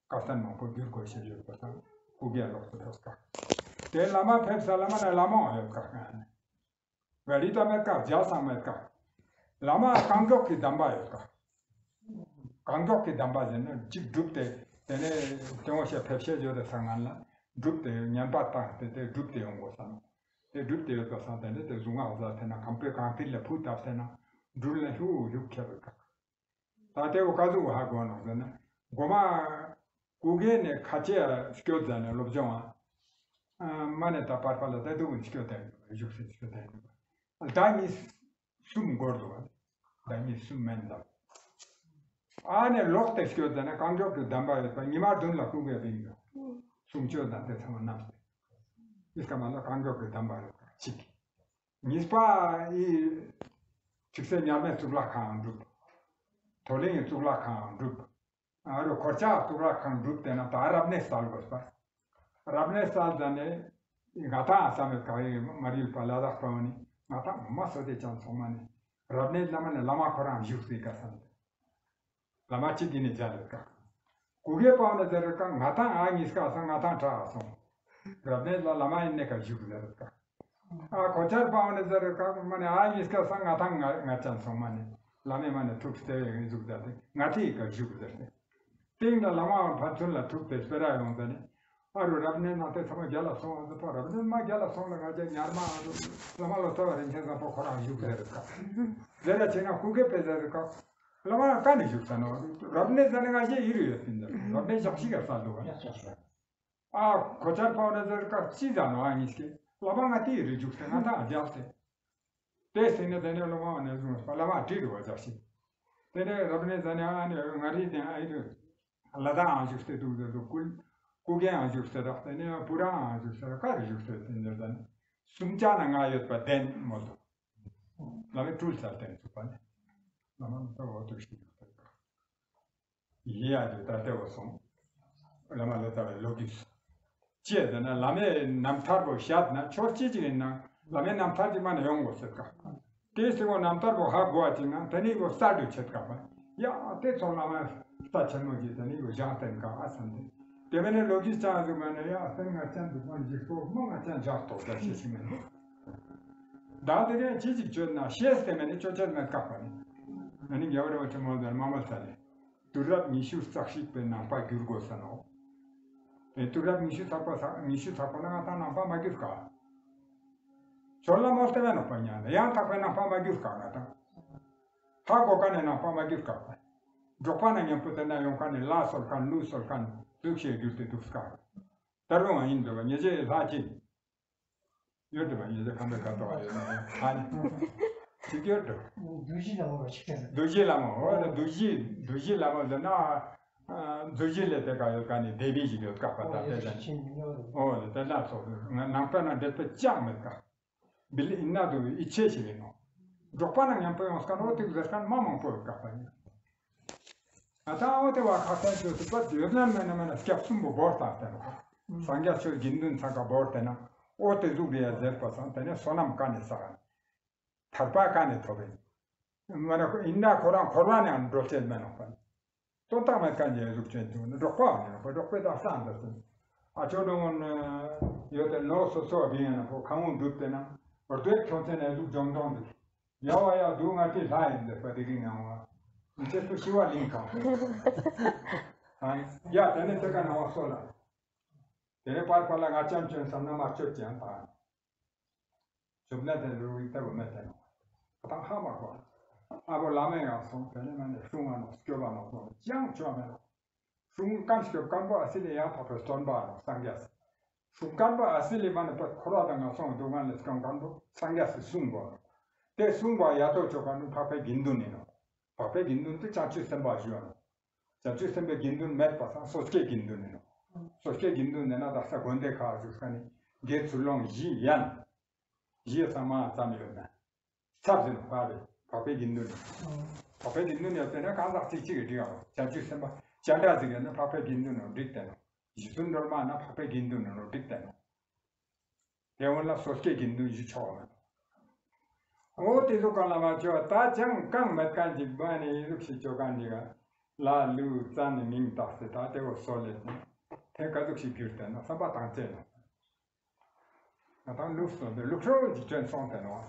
བཀའ་བསྟན་མང་པོ་བསྒྱུར་དགོས་ཤེས་ཡོད་པ་སང་སྐུ་སྒེར་ལོག་ཏུ་ཕེབས་ཀ། དེ་བླ་མ་ཕེབས་ས་བླ་མ་ནེ་བླ་མ་ཡོད་ཀ། བེ་རི་ཏ་མེད་ཀ་རྒྱལ་སང་མེད་ཀ། བླ་མ་གང་མགྱོགས་ཀྱི་གདམས་པ་ཡོད་ཀ། གང་མགྱོགས་ཀྱི་གདམས་པ་ཟེར་ན་གཅིག་བསྒྲུབས་ཏེ་དེ་ནེ་དེ་འོ་ཤེས་ཕེབས་ཤེས་ཡོད་དེ་སང་ང་ལ་བསྒྲུབས་ཏེ་བསྙེན་པ་བཏང་སྟེ་དེ་བསྒྲུབས་ཏེ་ཡོང་དགོས་སང་། དེ་བསྒྲུབས་ཏེ་ཡོད་པ་སང་དེ་ནེ་དེ་གཟུངས་སྔགས་ཟ་ཐེ་ན་ཁམས་པའི་རྐང་མཐིལ་ལ་ཕུ་བཏབ་ཐེ་ན་འགྲུལ་ལ་ཧུ་ཧུ་ཁྱེར་བ་ཀ། ད་དེ་བོ་ཀ་ཟུག་ཧ་གོ་ནོག་ཟེར་ན། གོ་མ་སྐུ་སྒེར་ནེ་ཁ་ཆེ་སྐྱོད་ཟ་ནེ་སློབ་སྦྱོང་ཨ། མ་ནེ་ད་པར་པ་ལ་ད་དུག་སྐྱོད་དེ་བཞུགས་སེ་སྐྱོད་དེ་ཟླ་གཉིས་གསུམ་འགོར་དུག་པ། ཟླ་གཉིས་གསུམ་མན་ད། ཨ་ནེ་ལོག་སྟེ་སྐྱོད་ཟ་ནེ་གང་མགྱོགས་ཀྱི་གདམས་པ་ཡོད་པ་ཉི་མ་བདུན་ལ་སྐུ་སྒེར་བིང་ཡོད། གསུང་ཆོས་དང་དེ་ཚང་མ་བསྣམས་ཏེ། ཨིས་ཀ་མ་ལ་གང་མགྱོགས་ཀྱི་གདམས་པ་ཡོད་པ་གཅིག་གཉིས་པ་ཨི་ཁྲིག་སེ་ཉར་མེད་གཙུག་ལག་ཁང་སྒྲུབ། ཐོ་ལིང་གཙུག་ལག་ཁང་སྒྲུབ། ཨ་རུ་འཁོར་ཆགས་གཙུག་ལག་ཁང་སྒྲུབ་དེ་ན་ད་རབ་གནས་སལ་དགོས་པ། རབ་གནས་སལ་ཟ་ནེ་ང་ཏང་ཨ་ས་མེད་ཀ་ཡི་མ་རིལ་པ་ལ་དྭགས་པ་བོ་ནི་ང་ཏང་མ་སོ་དེ་ཅང་སོང་མ་ནེ་རབ་གནས་བླ་མ་ནེ་བླ་མ་ཁོ་རང་བཞུགས་སེ་ཀ་ས་ནེ། བླ་མ་གཅིག་གི་ནི་མཇལ་ཡོད་ཀ། སྐུ་སྒེར་པ་བོ་ནི་ཟེར་ཀ་ང་ཏང་ཨ་གཉིས་ཀ་སང་ང་ཏང་དྲག་སོང་། རབ་གནས་ལ་བླ་མ་ཡིན་ནེ་ཀ་བཞུགས་ཟེར་ཀ། ཨ་གོ་ཆར་པ་བོ་ནི་ཟེར་ཀ་མ་ནེ་ཨ་གཉིས་ཀ་སང་ང་ཏང་ང་ང་ཅན་སོང་མ་ནེ་བླ་མའི་མ་ནེ་ཐུགས་སྟེ་བཞུགས་ཟེར་ཏེ་ང་ཏི་ཡི་ཀ་བཞུགས་ཟེར་ཏེ། སྟེང་ལ་བླ་མ་ཕན་ཚུན་ལ་ཐུག་སྟེ་སྤེ་ར་ཡོང་ཟེར་ནེ། ཨ་རུ་རབ་གནས་ནང་དེ་ཚང་མ་རྒྱལ་ལ་སོང་བ་ཟེར་པ་རབ་གནས་མ་རྒྱལ་ལ་སོང་ལ་ང་ཅན་ཉར་མ་ཨ་རུ་བླ་མ་ལོ་ཙཱ་བ་རིན་ཆེན་བཟང་པོ་ཁོ་རང་བཞུགས་ཟེར་ཀ། ཟེར་ར་ཆེ་ན་སྐུ་སྒེར་པས་ཟེར་ཀ། བླ་མ་ཀ་ནེ་བཞུགས་ས་ནོག། རབ་གནས་ཟེར་ནེ་ང་ཅན་ཡི་རུ་ཡོད་པིན་ཟེར། རབ་གནས་ཞག་ཤིག་ག་ས་འདུག་ག། ཨ་གོ་ཆར་པ་བོ་ནི་ཟེར་ཀ་ཅི་ཟ་ནོག་ཨ་ཉིས་ཀེ། བླ་མ་ང་ཏི་ཡི་རུ་བཞུགས་ཏེ་ང་ཏང་རྒྱལ་ཏེ། དེ་སྟིང་ནེ་དེ་ནེ་བླ་མ་བོ་ནི་བཟུང་བ་བླ་མ་བྲིས་རུ་བ་ཞག་ཤིག། དེ་ནེ་རབ་གནས་ཟ་ནེ་ཨ་ནི་ང་རི་དེ་ཨ་ཡི་རུ། ལ་དྭགས་ཨང་བཞུགས་ཏེ་འདུག་ཟེར་དུག། སྐུ་སྒེར་ཨང་བཞུགས་ཏེ་རག། དེ་ནེ་པུ་ར་ཨང་བཞུགས་ཏེ་རག། ཀ་རུ་བཞུགས་ཏེ་དེ་ནེ་ཟ་ནེ། གསུམ་ཆ་ན་ང་ཡོད་པ་བདེན་མོ་འདུག། བླ་མའི་སྤྲུལ་ས་བསྟན་ཚུགས་པ་ནི། བླ་མ་ལོ་ཙཱ་བ་འོ་དུ་ཞིག་ཡོད་པ་ནི། ཡི་ཡ་དུ་ད་ལྟ་བ་སོང་། བླ་མ་ལོ་ཙཱ་བའི་ལོ་རྒྱུས། ཅི་ཟེར་ན་བླ་མའི་རྣམ་ཐར་བོ་བཤད་ན་ཆོས་ཅི་ཅིག་ཡིན་ན་བླ་མའི་རྣམ་ཐར་ཅིག་མ་ནེ་ཡོང་དགོས་ཟེར་ཀ། དེ་སྲིད་བོ་རྣམ་ཐར་བོ་ཧ་གོ་བ་ཅིག་ན་དེ་ནི་བོ་གསར་དུ་ཆད་ཀ་པ། ཡ་དེ་ཚོ་བླ་མ་རྩ་ཆེན་མོ་ཅིག་དེ་ནི་བོ་སྦྱངས་བསྟན་ཀ་ཨ་བསམ་སྟེ། དེ་མ་ནེ་ལོ་རྒྱུས་ཅང་ཟུག་མ་ནེ་ཡ་བསྟན་ང་ཅན་དུ་ཁོང་འཇིགས་པོ་མ་ང་ཅན་འཇགས་ཐོག་ད་ཤེས་ཤིག་མེད་ནོ། ད་དེ་ནེ་ཅི་ཅིག་བཅོས་ན་ཤེས་ཏེ་མ་ནེ་ཅོ་ཅེས་མེད་ཀ་པ་ནི། ཨ་ནི་རྒྱལ་བ་རིན་པོ་ཆེ་མོལ་དར་མ་མ་ས་ལེ། དུས་རབས་ཉི་ཤུ་རྩ་གཅིག་པའི་ནང་པ་བསྒྱུར་དགོས་ས་ནོག། ཨེ་དུས་རབས་ཉི་ཤུ་ཚག་པ་ས་ཉི་ཤུ་ཚག་པ་ན་ང་ཏང་ནང་པ་མ་བསྒྱུར་ཀ། ཆོས་ལ་མོལ་ཏེ་མེད་ནོག་པ་ཉ་ལ་ཡང་དག་པའི་ནང་པ་མ་བསྒྱུར་ཀ་ང་ཏང་། ཧ་གོ་ཀ་ནེ་ནང་པ་མ་བསྒྱུར་ཀ་པ། འབྲོག་པ་ན་མཉམ་པོ་དེ་ན་ཡོང་ཁན་ནི་ལ་སོལ་ཁན་ལུག་སོལ་ཁན་ཟུག་ཤེས་བསྒྱུར་ཏེ་འདུག་ཀ། ད་རུང་ཡིན་འདུག་པ་ཉེ་ཆེ་ལྷ་ཅིག་ཡོད་དེ་བ་ཡིན་ཟེར་ཁམས་པའི་ཁ་ཐོག་ཡོད་ན་ཧ་ནི་ཅིག་ཡོད་དོ། རྡོ་རྗེ་བླ་མ་བ་ཞིག་རེད། རྡོ་རྗེ་བླ་མ་འོ་རེད། རྡོ་རྗེ་རྡོ་རྗེ་བླ་མ་ཟེར་ན་ཨ་རྡོ་རྗེ་ལས་དེ་ག་ཡོད་ཀ་ནི་སྡེ་པའི་ཞིག་ཡོད་ཀ་པ་ད་དེ་ལ་འོ་རེད། དེ་ལ་སོགས་ནང་པ་ན་འདྲེས་པ་ཅང་མེད་ཀ། བི་ལི་ཨིན་ན་དུ་ཡིད་ཆེས་ཤིག་ཡིན་ནོ། འབྲོག་པ་ན་མཉམ་པོ་ཡོང་ས་ཀ་ནོ་དེ་ཟེར་ཁན་མ་མང་པོ་ཡོད་ཀ་པ་ཡིན། ང་ཏང་འོ་དེ་བ་ཁ་ཏན་ཆོས་སུ་པ་ཡོད་ན་མེད་ན་མེད་ན་སྐྱབས་གསུམ་པོ་བོར་ཏང་སྟེ་ནོག། སངས་རྒྱས་ཆོས་དགེ་འདུན་ཚང་ཀ་བོར་ཏེ་ན་འོ་དེ་ཟུག་རེ་ཡ་ཟེར་པ་སང་དེ་ནས་བསོད་ནམས་ཀ་ནས་བསགས། ཐར་པ་ཀ་ནས་ཐོབ་ཡིན། མ་ན་ཁོ་ཡིན་ན་ཁོ་རང་འཁོར་བ་ནས་འགྲོ་ཆེད་མེད་ནོག་པ། དོན་དག་མེད་ཀ་ནས་ཟུག་ཅན་དུ་ནི་འགྲོགས་པ་ནི་ནོག་པ། འགྲོགས་པའི་དག་ས་འདི་སུ། ཨ་ཅོ་འགྲོ་འོང་ཡོད་དེ་ནོ་སོ་སོ་བ་བིང་ཡ་ན་ཁོ་ཁ་ངོ་འགྲུབ་སྟེ་ན་འོ་དོད་ཁྱོད་ཚེ་ནས་ཟུག་ཇོང་ཇོང་འདུག། ཡ་བ་ཡ་དུ་ང་ཏི་ལྷ་ཡིན་འདོད་པ་དེ་གི་ངང་བ། མི་ཚེ་སུ་ཤི་བ་ལིང་གང་། ཡ་དེ་ནས་དེ་ཀ་ནང་བ་སོ་ལ། དེ་ནས་པར་པར་ལ་ང་ཅམ་ཅོན་བསམ་ན་མ་ཅོད་ཅན་དང་། ཅོབ་ན་དེ་རུ་རིག་ཏེ་བུ་མེད་དེ་ནོ། ད་ཧ་མ་གོ། ཨ་བོ་བླ་མའི་ཡང་སོང་དེ་ནས་ང་ནས་སྲུང་ང་ནོ་སྐྱོབ་པ་ནོ་སོང་ཅང་ཅོ་མེད་ནོ། སྲུང་མཁན་སྐྱོབ་མཁན་པོ་ཨ་སི་ལེ་ཡང་དག་པའི་སྟོན་པ་ནོ་སངས་རྒྱས། སྲུང་མཁན་པོ་ཨ་སི་ལེ་མ་ནི་པ་འཁོར་བ་དང་ངན་སོང་སྡུག་བསྔལ་ལས་སྐྱོང་མཁན་པོ་སངས་རྒྱས་སི་སྲུང་བ་ནོ། དེ་སྲུང་བ་ཡ་ཏོ་ཅོ་མཁན་པོ་འཕགས་པའི་དགེ་འདུན་ཡིན་ནོ། འཕགས་པའི་དགེ་འདུན་དེ་བྱང་ཆུབ་སེམས་དཔའ་ཞུ་བ་ནོ། བྱང་ཆུབ་སེམས་དཔའི་དགེ་འདུན་མེད་པ་སང་སོ་སྐྱེ་དགེ་འདུན་ཡིན་ནོ། སོ་སྐྱེ་དགེ་འདུན་ནི་ན་དག་ས་དགོན་སྡེ་ཁག་བཞུགས་ས་ནི་དགེ་ཚུལ་སློང་བཞི་ཡན། བཞི་ཚང་མ་ཙམ་ཡོད་ན། ཚབ་ཟིན་པ་རེད་འཕགས་པའི་དགེ་འདུན་ནི། འཕགས་པའི་དགེ་འདུན་ནི་ཡོད་པས་ན་གང་ཟག་གཅིག་གཅིག་གི་འགྲིག་ཡོད། བྱང་ཆུབ་སེམས་དཔའ་སྤྱན་རས་གཟིགས་ཡོད་ན་འཕགས་པའི་དགེ་འདུན་ནོ་འགྲིག་སྟེ་ནོ། རྗེ་བཙུན་སྒྲོལ་མ་ན་འཕགས་པའི་དགེ་འདུན་ནོ་འགྲིག་སྟེ་ནོ། དེ་འོན་ལ་སོ་སྐྱེ་དགེ་འདུན་ཞིག་ཆོག་མེད། འོ་དེ་ཚོ་གང་ལ་མ་ཆོག་ད་ཅང་གང་མེད་མཁན་ཅིག་བ་ནི་ཡི་ཟུག་ཞིག་ཆོག་མཁན་ཅིག་ལ་ལུག་རྩ་ནི་མིང་བཏགས་ཏེ་ད་དེ་བོ་སོ་ལེ་དེ་ག་ཟུག་ཞིག་གྱུར་ཏེ་ན་བསམ་པ་དང་བཅས་ན་ང་དང་ལུག་སོ་འདི་ལུག་ཧྲོ་ཅིག་ཅོན་སོང་སྟེ་ནོ།